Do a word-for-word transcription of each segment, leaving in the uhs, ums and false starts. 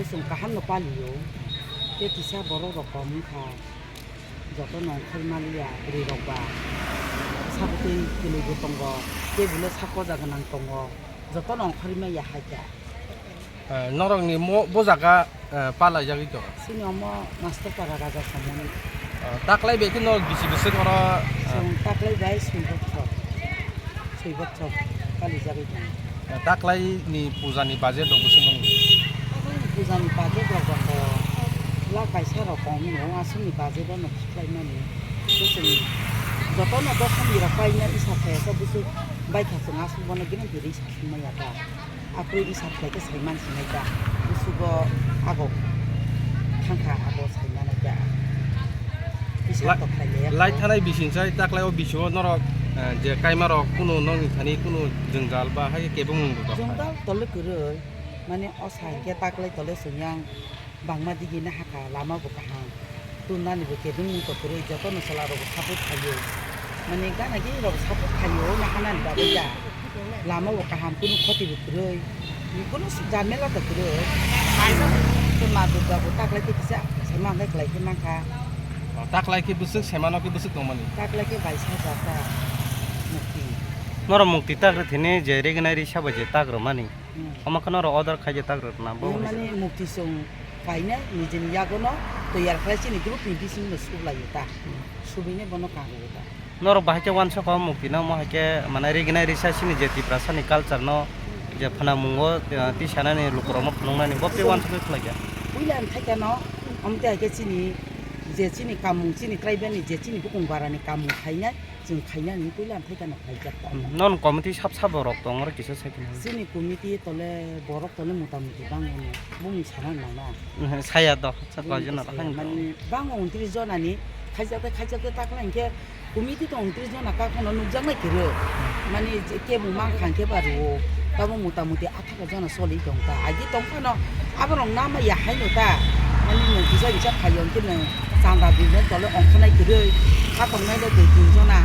Chwng kaham no palio, tei kisa borok rok kom wngkha, joto no ongkhor maliya, bwrwi rok ba sabo tei kwlwi bo tongo, tei bulo sak koja gwnang tongo, joto no ongkhorwi maya hai kha. Eh, norok ni mo bo jaga, eh, palaijagwi tongo. Chini omo Master Para Raja Samoni. Eh, taklai bai khe norok bisi bwswk oro, eh, Chwng taklai bai swi boksor. Swi boksor palijagwi tongo. Eh, taklai ni puja ni budget rok bwswk nang? Taklai ni puja ni budget rok rok lak kaisa rok kom no, aswk ni budget no khlaimani. Bwswk joto no dosan ni rok paina isa khe sa bwswk bai kha chwng aswk bono gini bwrwi sa sumaya ta. Akwrwi isa khlai khe saiman sinai ta, busugo abo thangkha, abo saimanai ta. Isa La-, to khlai le lai thanai bising sai taklai o bisingo norok, eh, je kaima rok kunu nokni thani kunu jwngjal ba hai kebengmung rok. Jwngjal tole kwrwi, mane o sa hinkhe taklai tole sonyang. Bangma digi na hakha, lama bo kaham. Tun nani bo kebeng mung to kwrwi, joto no chwla rok bo support khaio. Mane gana gini rok support khaio, na hanani bagwi da. Lama bo kaham, kunu khoti bo kwrwi. Kunu su-, jamela to kwrwi. Tei ma Durga bo taklai tei kisa, sema hwnai kwlai khe mankha. O, taklai khe bwswk, semano khe bwswk tongmani? Taklai khe baisa jata mukti. Norok mukti tak rw thini je regnai risa bai je tak rw mani. Hmm. Omo kheno oro order khaijak tak rwna bo. Mane mukti chwng kainai nijini yagono toyar khlai chini group ni bisingno suklaio ta. Hmm. Subini bono kango ta. Norok bahai khe uansukha o mukti no, omo hai khe mane riginai risa chini je Tiprasa ni culture no je phwnamungo, eh, tisanani lukurokno phunuknani bo tei uansukwi khlaikha. Puila wngkha khe no, omo tei hai khe chini je chini kamung, chini tribal ni je chini bukung bara ni kamung khainai. Chwng khaina hinwi puila ang thaikhe no khaijak ta. Hmm, non committee sab sabo rok tong oro kisa sai khna. Chini committee tole borok tole mota moti bangmano bumung sana nana. Hmm, saya do, sa koi jona saya, hai mani bango untris jona ni khaijak ta khaijak ta takla hinkhe committee to untris jona ka kheno nukjak nai kiro. Mani je kebo mang khang khe ba ruo tamo mota moti Jona soli tong ta. Agi tong phano aborok nama ya haino ta. Ani nwng kisa kisa phaio hwnkhe nwng chanda bini tole ongkhornai kwrwi. Kha tongnai le dui tin jona.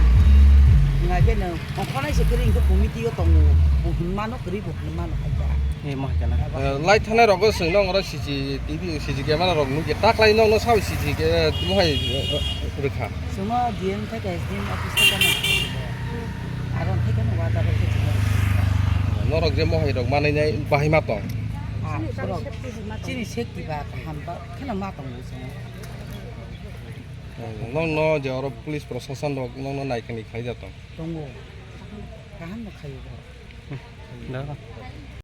Wngkha khe nwng ongkhornai se kwrwi hwnkhe committee o tongo. Bo hwn mano kwrwi bo hwn mano hai ta. Eh, mo hai ta na. Eh, lai thanai rogo chwng nw oro C C T V, C C camera rok nukya. Taklai nw, nw sao C C ke, tamo hai, eh, rwkha. Chwngno D M thai ka S D M office thai ka na. Aro thai ka na water rok thai ka na. Norok je mohai rok manai nai bahai ma tong. Ah, borok chini safety ba kaham ba kheno ma tongo chwng. Nokno je oro police prosason rok nokno naikani khlai ja tong. Tongo. Kaham no khaio borok. Hmm. Da.